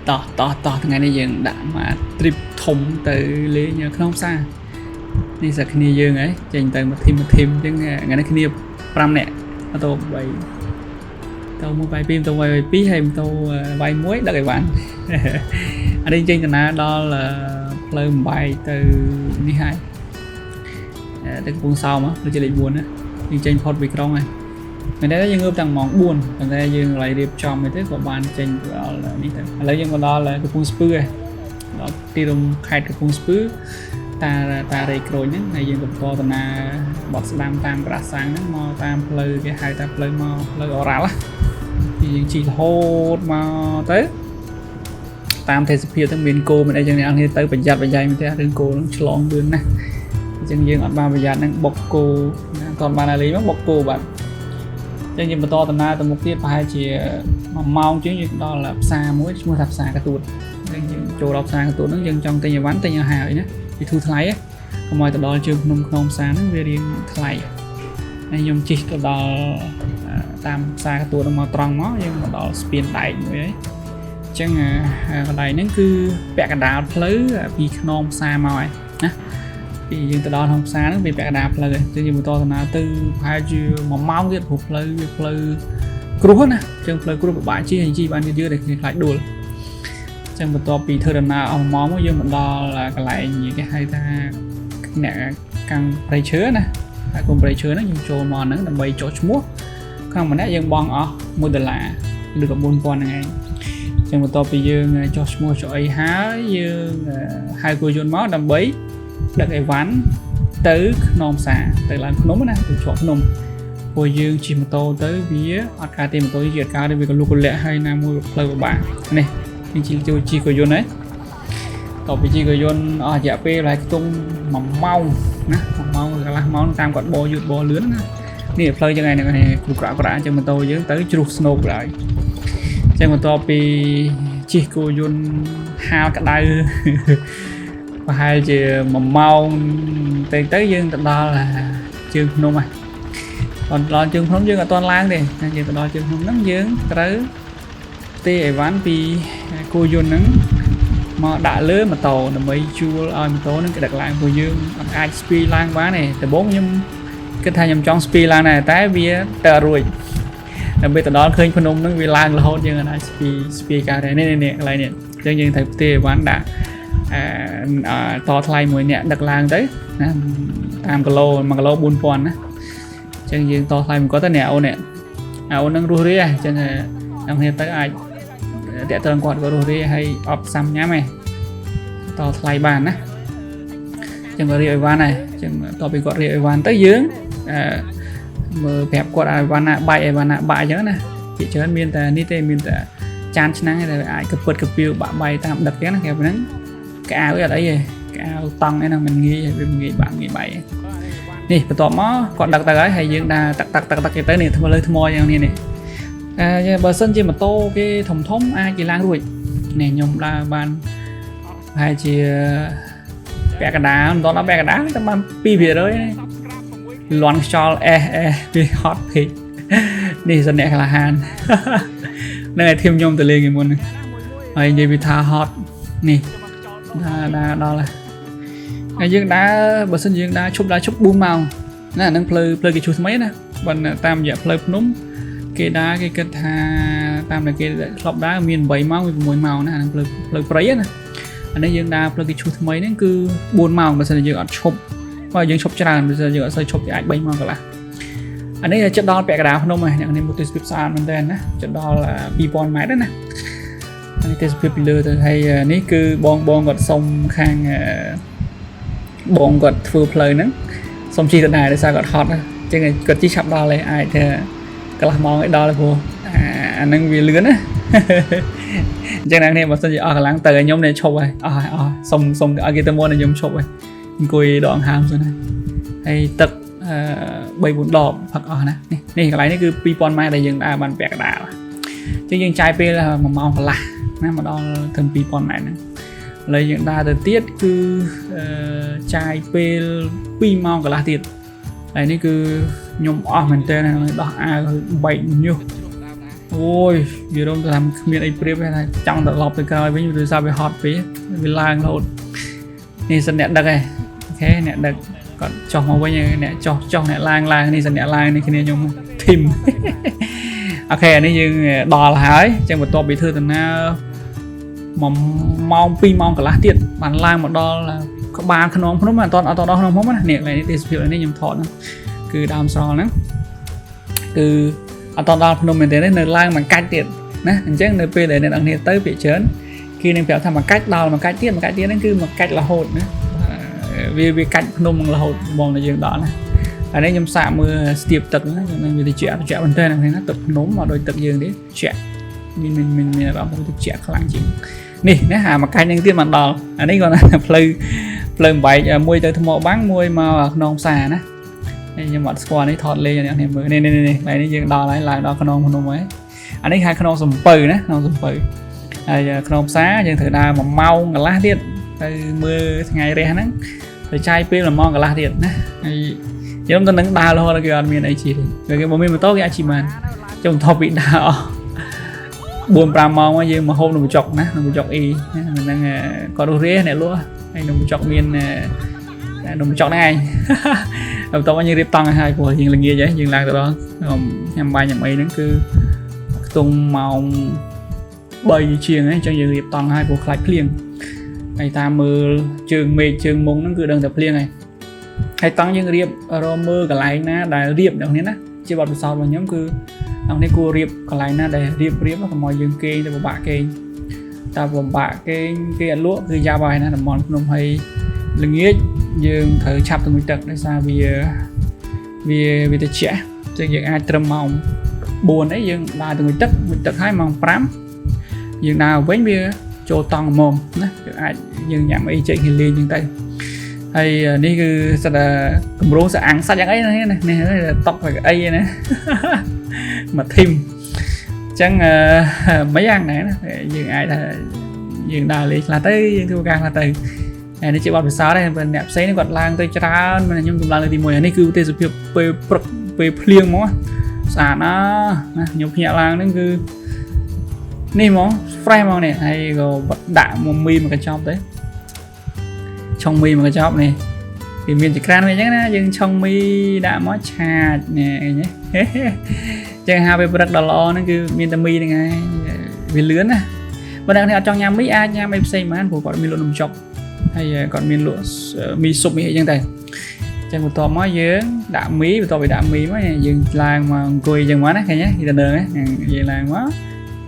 តោះតោះតោះថ្ងៃនេះយើងដាក់មក trip ធំទៅលេងក្នុងផ្សារនេះសាគ្នាយើងហ៎ចេញទៅមួយ team មួយ team អញ្ចឹងថ្ងៃនេះគ្នា5នាក់ម៉ូតូ3តមួយបាយ2ម៉ូតូបាយ2ហើយម៉ូតូបាយ1ដឹកអីវ៉ាន់ អានេះចេញដំណើរដល់ផ្លូវបំបែកទៅនេះហើយទៅកំពង់សោមផ្លូវជាលេខ4ណាយើងចេញផុតពីក្រុងហើយមែនទេយើងងើបតាំងម៉ោង4ប៉ុន្តែយើងកន្លែងរៀបចំអីទៅក៏បានចេញទៅដល់នេះទៅឥឡូវយើងមកដល់កំពង់ស្ពឺហើយដល់ទីរួមខេត្តកំពង់ស្ពឺតាតារេក្រូចហ្នឹងហើយយើងក៏បន្តដំណើរបត់ស្ដាំតាមប្រាសាំងហ្នឹងមកតាមផ្លូវគេហៅថាផ្លូវមកផ្លូវអូរ៉ាល់យើងជិះរហូតមកទៅតាមទេសភាពទៅមានគោមានអីចឹងអ្នកនរទៅប្រយ័ត្នប្រយែងមែនទេរឿងគោហ្នឹងឆ្លងលឿនណាស់អញ្ចឹងយើងអត់បានប្រយ័ត្នហ្នឹងបុកគោអត់បានលេងមកបុកគោបាទអញ្ចឹងយើងបន្តដំណើរទៅមុខទៀតប្រហែលជា1ម៉ោងជាងយើងដល់ផ្សារមួយឈ្មោះថាផ្សារកទួតអញ្ចឹងយើងចូលដល់ផ្សារកទួតហ្នឹងយើងចង់ទិញអីវ៉ាន់ទិញឲ្យហើយណាវាធូរថ្លៃកុំឲ្យទៅដល់ជើងភ្នំក្នុងផ្សារហ្នឹងវារៀងថ្លៃហើយខ្ញុំជិះទៅដល់តាមផ្សារកទួតហ្នឹងមកត្រង់មកយើងមកដល់ស្ពានដែកមួយហើយអញ្ចឹងកន្លែងហ្នឹងគឺពាក់កណ្ដាលផ្លូវពីខ្នងផ្សារមកហើយណាពីយើងទៅដល់ក្នុងផ្សារហ្នឹងវាពាក់កណ្ដាលផ្លូវហើយអញ្ចឹងយើងបន្តដំណើរទៅប្រហែលជា1ម៉ោងទៀតព្រោះផ្លូវវាផ្លូវគ្រួសណាអញ្ចឹងផ្លូវគ្រួសពិបាកជិះជិះបានយឺតៗតែគ្នាខ្លាចដួលអញ្ចឹងបន្ទាប់ពីធ្វើដំណើរអស់1ម៉ោងមកយើងមកដល់កន្លែងគេហៅថាអ្នកកាំងព្រៃឈើណាហើយគុំព្រៃឈើហ្នឹងយើងចូលមកហ្នឹងដើម្បីចុះឈ្មោះក្នុងម្នាក់យើងបង់អស់1ដុល្លារឬក៏4000ហ្នឹងឯងចឹងបន្ទាប់ពីយើងចុះឈ្មោះចុះអីហើយយើងហៅគោយន្តមកដើម្បីដឹកអីវ៉ាន់ទៅខ្នងផ្សារទៅឡើងភ្នំណាទៅជាប់ភ្នំព្រោះយើងជិះម៉ូតូទៅវាអត់កើតទេម៉ូតូយើងអត់កើតទេវាក៏លុកកលាក់ហើយណាមួយផ្លូវពិបាកនេះយើងជិះចូលជិះគោយន្តហើយតទៅពីជិះគោយន្តអស់រយៈពេលប្រហែលខ្ទង់1ម៉ោងណា1ម៉ោងកន្លះម៉ោងតាមគាត់បយឺតបលឿនណានេះផ្លូវចឹងឯងនេះគ្រូក្រាក់ក្រាក់ចឹងម៉ូតូយើងទៅជ្រុះស្នូកឡើយចឹងបន្ទាប់ពីជិះគោយន្តហាលក្តៅ ប្រហែលជា1ម៉ោងទៅទៅយើងទៅដល់ជើងភ្នំហើយដល់ជើងភ្នំយើងអត់ទាន់ឡើងទេយើងទៅដល់ជើងភ្នំហ្នឹងយើងត្រូវផ្ទេរអីវ៉ាន់ពីគោយន្តហ្នឹងមកដាក់លើម៉ូតូដើម្បីជួលឲ្យម៉ូតូហ្នឹងក្តឹកឡើងព្រោះយើងអត់អាចស្ពាយឡើងបានទេដំបូងខ្ញុំគិតថាខ្ញុំចង់ស្ពាយឡើងដែរតែវាទៅអត់រួចដើម្បីទៅដល់ឃើញភ្នំហ្នឹងវាឡើងរហូតយើងអាចស្ពាយស្ពាយកើតដែរនេះនេះកន្លែងនេះអញ្ចឹងយើងត្រូវផ្ទេរអីវ៉ាន់ដាក់អឺតថ្លៃមួយអ្នកដឹកឡើងទៅណាតាមគីឡូ1គីឡូ4000ណាអញ្ចឹងយើងតថ្លៃមួយគាត់ទៅអ្នកអូននេះអាអូននឹងរស់រាអញ្ចឹងអ្នកគ្នាទៅអាចតាក់ទងគាត់ក៏រស់រាហើយអត់សាំញ៉ាំឯងតថ្លៃបានណាអញ្ចឹងក៏រៀបអីវ៉ាន់ដែរអញ្ចឹងតពីគាត់រៀបអីវ៉ាន់ទៅយើងអឺមើលប្រាប់គាត់ឲ្យវ៉ាន់ណាបាយអីវ៉ាន់ណាបាក់អញ្ចឹងណាភាគច្រើនមានតែនេះទេមានតែចានឆ្នាំងទេតែអាចកពឹតកពីវបាក់បាយតាមដឹកចឹងណាគេហ្នឹងកៅអីអត់អីទេកៅតង់អីហ្នឹងមិនងាយវាមិនងាយបាក់ងាយបាយនេះបន្ទាប់មកគាត់ដឹកទៅហើយហើយយើងដើរតាក់តាក់តាក់តាក់ទៅនេះថ្មលើថ្មយ៉ាងនេះនេះអឺបើសិនជាម៉ូតូគេធំធំអាចគេឡើងរួចនេះខ្ញុំដើរបានប្រហែលជាពាក់កណ្ដាលមិនដល់ពាក់កណ្ដាលតែបាន2%លន់ខ្យល់អេសអេសវាហត់ពេកនេះសអ្នកក្លាហាននឹងឲ្យ team ខ្ញុំទៅលេងពីមុនហើយនិយាយពីថាហត់នេះដើរដើរដល់ហើយយើងដើរបើសិនយើងដើរឈប់ដើរឈប់4ម៉ោងណាហ្នឹងផ្លូវផ្លូវគេជួសថ្មីណាបើតាមរយៈផ្លូវភ្នំគេដើរគេគិតថាតាមដែលគេធ្លាប់ដើរមាន8ម៉ោងមាន6ម៉ោងណាហ្នឹងផ្លូវផ្លូវព្រៃណាអានេះយើងដើរផ្លូវគេជួសថ្មីហ្នឹងគឺ4ម៉ោងបើសិនជាយើងអត់ឈប់បើយើងឈប់ច្រើនបើសិនយើងអត់សូវឈប់វាអាច3ម៉ោងកន្លះអានេះចិត្តដល់ពាក់កណ្ដាលភ្នំហើយអ្នកនេះមកទេសភាពស្អាតមែនតើណាចិត្តដល់2000ម៉ែត្រណានេះទេសភាពពីលើទៅហើយនេះគឺបងបងគាត់សុំខាងបងគាត់ធ្វើផ្លូវហ្នឹងសុំជិះទៅដែរដោយសារគាត់ហត់អញ្ចឹងគាត់ជិះឆាប់ដល់ហើយអាចថាកន្លះម៉ោងឲ្យដល់ព្រោះអាហ្នឹងវាលឿនណាអញ្ចឹងអ្នកនេះបើសិនជាអស់កម្លាំងទៅឲ្យខ្ញុំនេះឈប់ហើយអស់ហើយអស់សុំសុំឲ្យគេទៅមុនឲ្យខ្ញុំឈប់ហើយអង្គុយដកដង្ហើមសិនណាហើយទឹកអឺ3 4ដបផឹកអស់ណានេះនេះកន្លែងនេះគឺ2000ម៉ែត្រដែលយើងដើរបានពាក់កណ្ដាលអញ្ចឹងយើងចាយពេល1ម៉ោងកន្លះណាមកដល់ត្រឹម2000ម៉ែត្រហ្នឹងឥឡូវយើងដើរទៅទៀតគឺចាយពេល2ម៉ោងកន្លះទៀតហើយនេះគឺខ្ញុំអស់មែនតើដោះអាវបែកញើស អូយវារំទៅថាគ្មានអីប្រៀបទេថាចង់ត្រឡប់ទៅក្រោយវិញដោយសារវាហត់ពេកវាឡើងរហូតនេះសិនអ្នកដឹកឯង OK អ្នកដឹកគាត់ចុះមកវិញអ្នកចុះចុះអ្នកឡើងឡើងនេះសិនអ្នកឡើងនេះគ្នាខ្ញុំ team OK អានេះយើងដល់ហើយអញ្ចឹងបន្ទាប់ពីធ្វើដំណើរ1ម៉ោង2ម៉ោងកន្លះទៀតបានឡើងមកដល់ក្បាលខ្នងភ្នំអត់តអត់ដល់ខ្នងភ្នំណានេះកន្លែងនេះទេសភាពនេះខ្ញុំថតហ្នឹងគឺដើមស្រល់ហ្នឹងគឺអត់តដល់ភ្នំមែនទេនៅឡើងមួយកាច់ទៀតណាអញ្ចឹងនៅពេលដែលអ្នកនរគ្នាទៅពាក្យច្រើនគេនឹងប្រាប់ថាមួយកាច់ដល់មួយកាច់ទៀតមួយកាច់ទៀតហ្នឹងគឺមួយកាច់រហូតណាវាកាច់ភ្នំនឹងរហូតបងតែយើងដល់ណាអានេះខ្ញុំសាកមើលស្ទាបទឹកណាខ្ញុំនឹងវាត្រជាក់ត្រជាក់មែនតើណាទឹកភ្នំមកដូចទឹកយើងទេត្រជាក់មានមានមានមានអារម្មណ៍ថាត្រជាក់ខ្លាំងជាងនេះណាអាមួយកាច់នឹងទៀតមកដល់អានេះគាត់ថាផ្លូវផ្លូវបែកមួយទៅថ្មបាំងមួយមកខ្នងផ្សារណានេះខ្ញុំអត់ស្គាល់នេះថតលេងអ្នកនេះមើលនេះនេះនេះកន្លែងនេះយើងដល់ហើយឡើងដល់ខ្នងភ្នំហើយអានេះហៅខ្នងសំពៅណាខ្នងសំពៅហើយខ្នងផ្សារយើងត្រូវដើរ1ម៉ោងកន្លះទៀតទៅមើលថ្ងៃរះហ្នឹងទៅចាយពេល1ម៉ោងកន្លះទៀតណាហើយខ្ញុំទៅនឹងដើររហូតគេអត់មានអីជិះទេគេបើមានម៉ូតូគេអាចជិះបានចុះថប់ពីដើរអស់4 5ម៉ោងមកយើងមកហូបនំបញ្ចុកណានំបញ្ចុកអ៊ីណាហ្នឹងគាត់រស់រាអ្នកលក់ហើយនំបញ្ចុកមាននំបញ្ចុកហ្នឹងឯង បន្ទាប់មកយើងរៀបតង់ឲ្យហើយព្រោះយើងល្ងាចហើយយើងឡើងទៅដល់ញ៉ាំបាយញ៉ាំអីហ្នឹងគឺខ្ទង់ម៉ោង3ជាងហើយអញ្ចឹងយើងរៀបតង់ឲ្យព្រោះខ្លាចភ្លៀងហើយតាមមើលជើងមេឃជើងមុងហ្នឹងគឺដឹងតែភ្លៀងហើយហើយតង់យើងរៀបរមើលកន្លែងណាដែលរៀបអ្នកនេះណាជាបទពិសោធន៍របស់ខ្ញុំគឺអ្នកនេះគួររៀបកន្លែងណាដែលរៀបរៀបកុំឲ្យយើងគេងទៅពិបាកគេងតែពិបាកគេងគេអត់លក់គឺយ៉ាប់ហើយណាតំបន់ភ្នំហើយល្ងាចយើងត្រូវឆាប់ទៅមួយទឹកដោយសារវាត្រជាក់អញ្ចឹងយើងអាចត្រឹមម៉ោង4អីយើងដើរទៅមួយទឹកមួយទឹកហើយម៉ោង5យើងដើរវិញវាចូលតង់ហ្មងណាយើងអាចយើងញ៉ាំអីចេកគ្នាលេងអញ្ចឹងទៅហើយនេះគឺសិតតែគម្រោងស្អាំងសាច់យ៉ាងអីណានេះតុកអីណា មួយ team អញ្ចឹងមិនយ៉ាងណាណាយើងអាចថាយើងដើរលេងខ្លះទៅយើងធ្វើការខ្លះទៅហើយនេះជាបទពិសោធន៍ដែរបើអ្នកផ្សេងគាត់ឡើងទៅច្រើនមិនខ្ញុំកម្លាំងលើកទី1នេះគឺទេសភាពពេលព្រឹកពេលភ្លៀងហ្មងស្អាតណាស់ណាខ្ញុំភ្ញាក់ឡើងហ្នឹងគឺនេះហ្មង fresh ហ្មងនេះហើយក៏ដាក់មកមីមួយកញ្ចប់ទៅឆុងមីមួយកញ្ចប់នេះវាមានចក្រានវាអញ្ចឹងណាយើងឆុងមីដាក់មកឆាចនេះឃើញទេ ចឹងហាពេលព្រឹកដល់ល្អហ្នឹងគឺមានតែមីហ្នឹងឯងវាលឿនណាបើអ្នកនេះអត់ចង់ញ៉ាំមីអាចញ៉ាំអីផ្សេងបានព្រោះគាត់មានលក់នំចុកហើយគាត់មានលក់មីស៊ុបមីអីចឹងតែចឹងបន្ទាប់មកយើងដាក់មីបន្ទាប់ពីដាក់មីមកយើងឡើងមកអង្គុយចឹងមកណាឃើញទេគេទៅនឹងយើងឡើងមក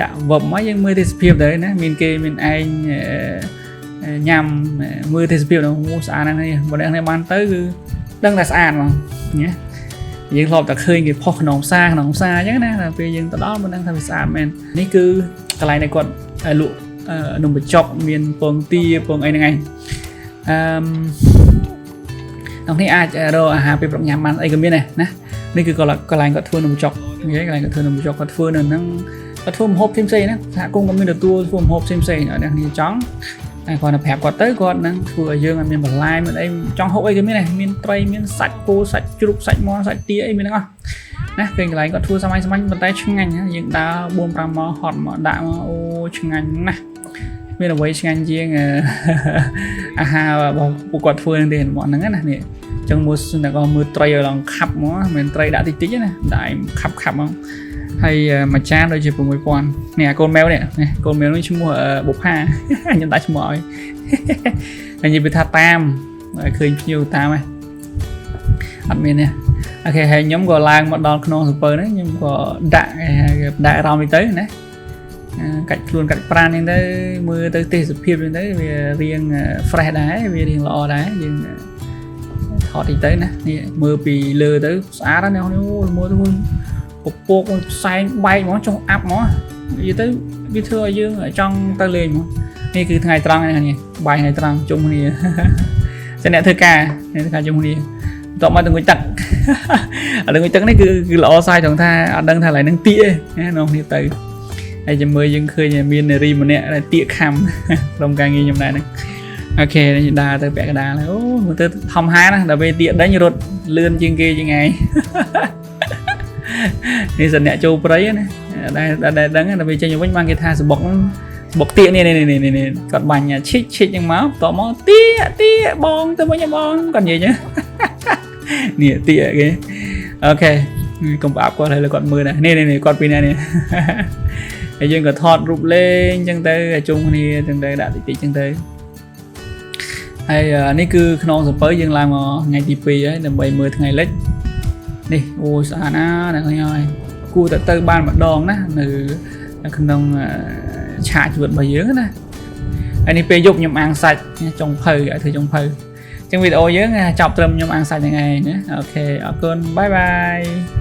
ដាក់វឹបមកយើងមើលទេសភាពទៅណាមានគេមានឯងញ៉ាំមើលទេសភាពនោះស្អាតណាស់នេះបើអ្នកនេះបានទៅគឺដឹងតែស្អាតហ្មងណាយើងធ្លាប់តែឃើញគេផុសក្នុងផ្សារក្នុងផ្សារអញ្ចឹងណាតែពេលយើងទៅដល់មិនដឹងថាវាស្អាតមែននេះគឺកន្លែងដែលគាត់លក់នំបញ្ចុកមានពងទាពងអីហ្នឹងឯងអឺអ្នកនេះអាចរកអាហារពេលព្រឹកញ៉ាំបានអីក៏មានដែរណានេះគឺកន្លែងគាត់ធ្វើនំបញ្ចុកនិយាយកន្លែងគាត់ធ្វើនំបញ្ចុកគាត់ធ្វើនៅហ្នឹងគាត់ធ្វើម្ហូបផ្សេងៗណាសហគមន៍ក៏មានទទួលធ្វើម្ហូបផ្សេងៗឲ្យអ្នកនេះចង់តែគាត់ទៅប្រាប់គាត់ទៅគាត់នឹងធ្វើឲ្យយើងឲ្យមានបន្លែមានអីចង់ហូបអីក៏មានដែរមានត្រីមានសាច់គោសាច់ជ្រូកសាច់មាន់សាច់ទាអីមានទាំងអស់ណាឃើញកន្លែងគាត់ធ្វើសាមញ្ញសាមញ្ញប៉ុន្តែឆ្ងាញ់ណាយើងដើរ4 5ម៉ោងហត់មកដាក់មកអូឆ្ងាញ់ណាស់មានអ្វីឆ្ងាញ់ជាងអាហាររបស់ពួកគាត់ធ្វើនឹងទេតំបន់ហ្នឹងណានេះអញ្ចឹងមើលអ្នកក៏មើលត្រីឲ្យឡើងខាប់មកមិនត្រីដាក់តិចតិចណាដាក់ឲ្យខាប់ខាប់មកហើយមួយចានដូចជា6000នេះអាកូនម៉ែវនេះកូនម៉ែវនេះឈ្មោះបុផាខ្ញុំដាក់ឈ្មោះឲ្យហើយនិយាយពីថាតាមឃើញភ្ញៀវតាមហ៎អត់មានទេ OK ហើយខ្ញុំក៏ឡើងមកដល់ខ្នងសំពៅហ្នឹងខ្ញុំក៏ដាក់ដាក់អារម្មណ៍នេះទៅណាកាច់ខ្លួនកាច់ប្រានហ្នឹងទៅមើលទៅទេសភាពហ្នឹងទៅវារៀង fresh ដែរវារៀងល្អដែរយើងថតតិចទៅណានេះមើលពីលើទៅស្អាតណាស់នេះអូមើលទៅពពកផ្សែងបែកហ្មងចុះអាប់ហ្មងនិយាយទៅវាធ្វើឲ្យយើងចង់ទៅលេងហ្មងនេះគឺថ្ងៃត្រង់នេះបាយថ្ងៃត្រង់ជុំគ្នា ចឹងអ្នកធ្វើការអ្នកធ្វើការជុំគ្នាបន្ទាប់មកទៅងុយទឹក អាងុយទឹកនេះគឺគឺល្អសាយត្រង់ថាអត់ដឹងថាកន្លែងហ្នឹងទៀកទេណានាំគ្នាទៅហើយចាំមើលយើងឃើញមាននារីម្នាក់ដែលទៀកខំ ក្រុមការងារខ្ញុំដែរហ្នឹង OK នេះដើរទៅពាក់កណ្ដាលអូមើលទៅធំហាណាដល់ពេលទៀកដេញរត់លឿនជាងគេជាងឯង នេះសិនអ្នកចូលព្រៃណា ដែលដែលដឹងដល់ពេលចេញមកវិញបានគេថាសំបុកហ្នឹងសំបុកទៀកនេះនេះនេះនេះគាត់បាញ់ឈិចឈិចហ្នឹងមកបន្ទាប់មកទៀកទៀកបងទៅវិញបងគាត់និយាយចឹង នេះទៀកគេ OK កុំផ្អាប់គាត់ហើយលើគាត់មើលណានេះនេះគាត់ពីណានេះ ហើយយើងក៏ថតរូបលេងចឹងទៅឲ្យជុំគ្នាចឹងទៅដាក់តិចតិចចឹងទៅហើយនេះគឺខ្នងសំពៅយើងឡើងមកថ្ងៃទី2ហើយដើម្បីមើលថ្ងៃលិចនេះអូស្អាតណាស់អ្នកឃើញហើយគួរតែទៅបានម្ដងណានៅក្នុងឆាកជីវិតរបស់យើងណាហើយនេះពេលយប់ខ្ញុំអាំងសាច់ចុងភៅឲ្យធ្វើចុងភៅចឹងវីដេអូយើងចប់ត្រឹមខ្ញុំអាំងសាច់ហ្នឹងឯងណា OK អរគុណ bye bye.